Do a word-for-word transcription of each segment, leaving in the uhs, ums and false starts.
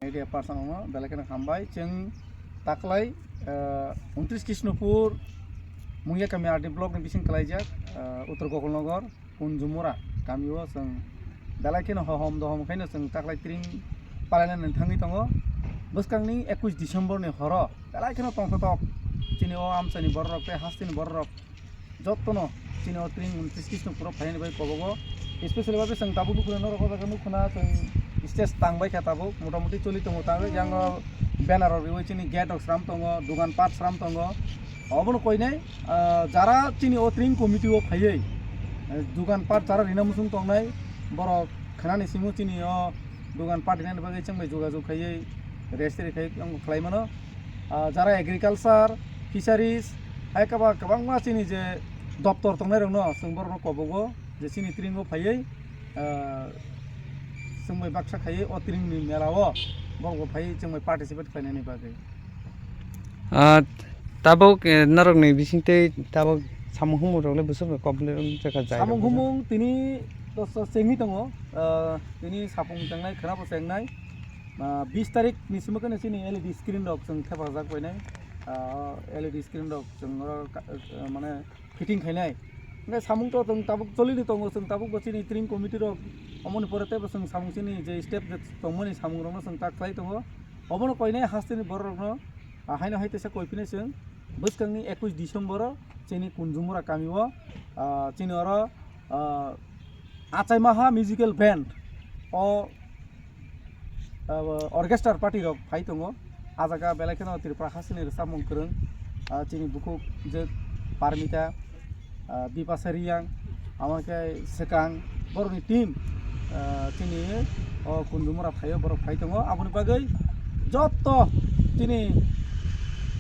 Media person no belai kheno hambai. Chwng taklai, ah, untris Krishnapur, Mungia kami R D block ni bising kalaijak, ah, Uttor Gokulnagar, Kunjumura kami o chwng belai kheno hohom dohom khaino chwng taklai tring palainani thangwi tongo. Bwskangni ekush December ni horo belai kheno tongthotok chini o amchaini bororok tei hasteni bororok jottono chini o tring untris Krishnapuro phainani bai kobogo. Especially babe chwng tabuk nukhuna norok o jaga nukhuna chwng stage tangbai kha tabuk motamoti choli tongo tabuk. Yang o banner rok riwi chini gate rok sram tongo, dugan pat sram tongo. Obono koinai, ah, jara chini o tring committee o phaiwi, eh, dugan pat jara rina muchung tongnai borok khanani simi chini o dugan pat rinani bagwi chwng bai jogajog khaiwi rest ri khai khlai mano. Ah, jara agriculture, fisheries, hai kaba kwbangma chini je doptor tongnai rokno chwng borokno kobogo je chini tring o phaiwi, ah, chwng bai baksa khaiwi o tring ni mela o borok bo phaiwi chwng bai participate khlainani bagwi. Ah, tabuk, eh, norokni bisingtwi tabuk samung humung rok le bwswk rok complete wng jakha jai rok bwswk? Samung humung tini to so chengwi tongo, ah, tini sapung chengnai, khwna bo chengnai. Ah, bis tarik ni simi kheno chini L E D screen rok chwng thepajak painai. Ah, L E D screen rok chwng oro ka-, ah, mane fitting khainai. Hingke samung to chwng tabuk cholini tongo, chwng tabuk bo chini tring committee rok omoni pore teibo chwng samung chini je step je tongmani samung rokno chwng tak khlai tongo. Obono koinai hasteni borok rokno, ah, haino hai teisa koi phino chwng bwskangni ekush December o chini Kunjumura kami o, ah, chini oro, ah, Achaimaha Musical Band o, ah, orchestra party rok phai tongo. Ah jaga belai kheno Tripura hasteni rwchapmung kwrwng, ah, chini bukhuk je Parmita, ah, Bipasa Riyang, amo khe swkang borokni team, ah, chini o Kunjumura phaio borok phai tongo. Aboni bagwi jotto chini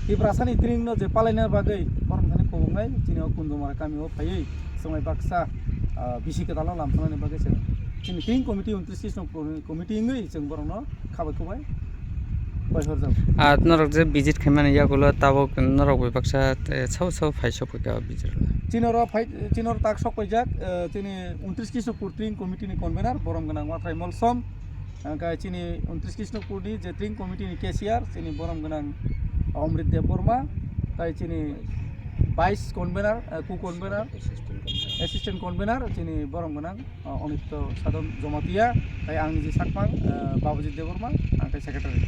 Tiprasani tringno je palaina bagwi borok thani kubungnai chini o Kunjumura kamio phaiwi chwng bai baksa, ah, bisi kwtalno lamthanani bagwi chwng chini tring committee untris Krishnapur committee wngwi chwng borokno khabai kubai bai horjak. Ah, norok je visit khaimani yagulo tabuk norok bai baksa, eh, sabo sabo phai sok phaikha o visit o. Chini oro phai, chini oro tak sok paijak, eh, chini untris Krishnapur tring committee ni convener borom gwnang Wathrai Molsom, hwnkhe chini untris Krishnapur ni je tring committee ni cashier chini borom gwnang Omrit Debbarma, tai chini vice convener, eh, co-convener, assistant convener chini borom gwnang, ah, Onitto Sadon Jomatia, tai ang niji sakmang, ah, Babujit Debbarma, ang tai secretary.